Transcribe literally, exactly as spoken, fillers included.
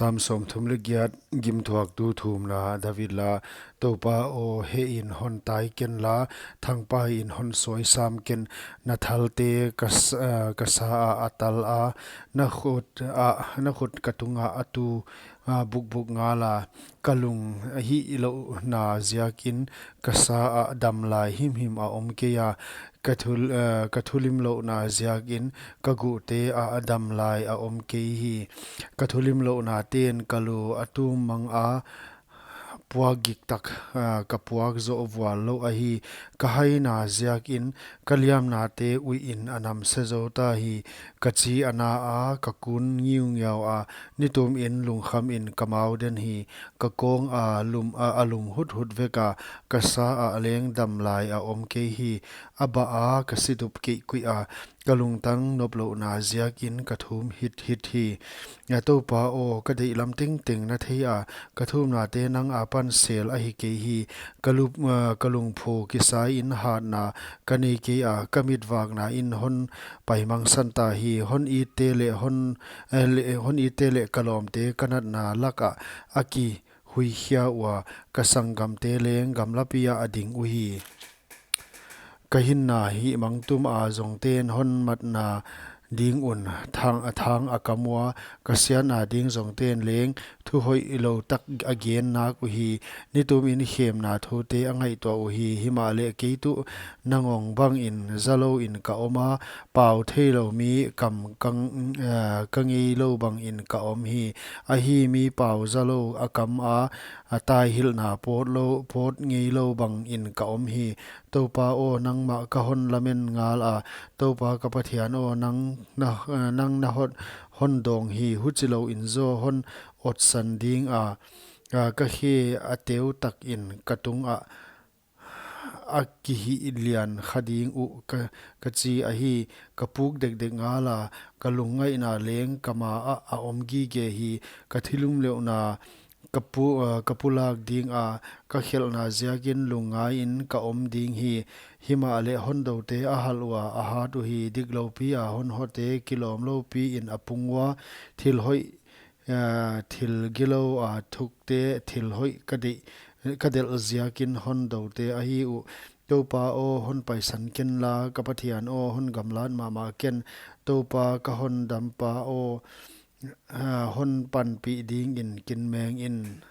Sam sawmthum leh giat. Gimthuaktu thumna. David la. Toupa aw, hehin hon tai ken la, thangpaiin hon suai sam ken. Na thalte ka s-, ah, ka sa ah a tal a, na khut ah, na khut ka tungah a tu, ah, bukbuk ngal a. Ka lung hihlouhna ziakin ka sa ah damlai himhim a om kei a. Ka thul-, eh, ka thulimlouhna ziakin ka guhte ah damlai a om kei hi. Ka thulimlouhnate'n ka lu a tum mang a, puak giktak, eh, ka puak zoh vual lou ahi. Ka haina ziakin ka liamnate uihin a namse zou ta hi. Ka chi a na a, ka kun ngiungiau a, nitumin lungkhamin ka mau den hi. Ka kawng a lum, a, a lum huthut vek a, ka sa ah leng damlai a om kei hi. A bah a ka situp keikuih a, ka lungtang noplouhna ziakin ka thum hithit hi. A Toupa aw, ka deihlam tengteng na thei a, ka thumnate nang apan sel ahi kei hi. Ka lup, ah, ka lungphu kisaiin hatna ka nei kei a, ka mitvaknain hon paimangsan ta hi. Hon itte leh hon, eh, leh, hon itte leh ka lawmte ka natna lakah a kihuikhia ua, ka sanggamte leng gamlapi ah a ding uhi. Ka hinna hihmang tuma zongte'n hon matna ding un thang, thang a kam ua, ka siatna ding zongte'n leng thu hoihlou tak a gen nak uhi. Nitumin khemna thute a ngaihtuah uhi. Himahleh kei tuh nangawng bangin zalouin ka om a, pau theilou mi kam ka, eh, ka ngeilou bangin ka om hi. Ahi, mi pau zalou a kam a, a taihilhna pawt lou, pawt ngeilou bangin ka om hi. Toupa aw, nangmah ka hon lamen ngal a, Toupa ka Pathian aw, nang na, nang na hon, hon dawng hi. Huchilouin zaw hon otsan ding a, a, ka khe a teu takin ka tungah a kihihlian kha ding uh ka, ka chi ahi. Ka puk dekdek ngal a, ka lungngaihna leng ka ma ah a om gige hi. Ka thulimlouhna ka pu-, ah, ka pulak ding a, ka khelhna ziakin lungngaiin ka om ding hi. Himahleh hondoute a halh ua, a hat uhi. Diklou pi a honhote kilawmlou piin a pung ua, thil hoih, ah, thil gilou a thukte, thil hoih ka deih, ka delh ziakin hondoute ahi uh. Toupa aw, hon paisan ken la, ka Pathian aw, hon gamlat mahmah ken. Toupa ka hondampa aw, ah, hon panpih dingin kinmeng in.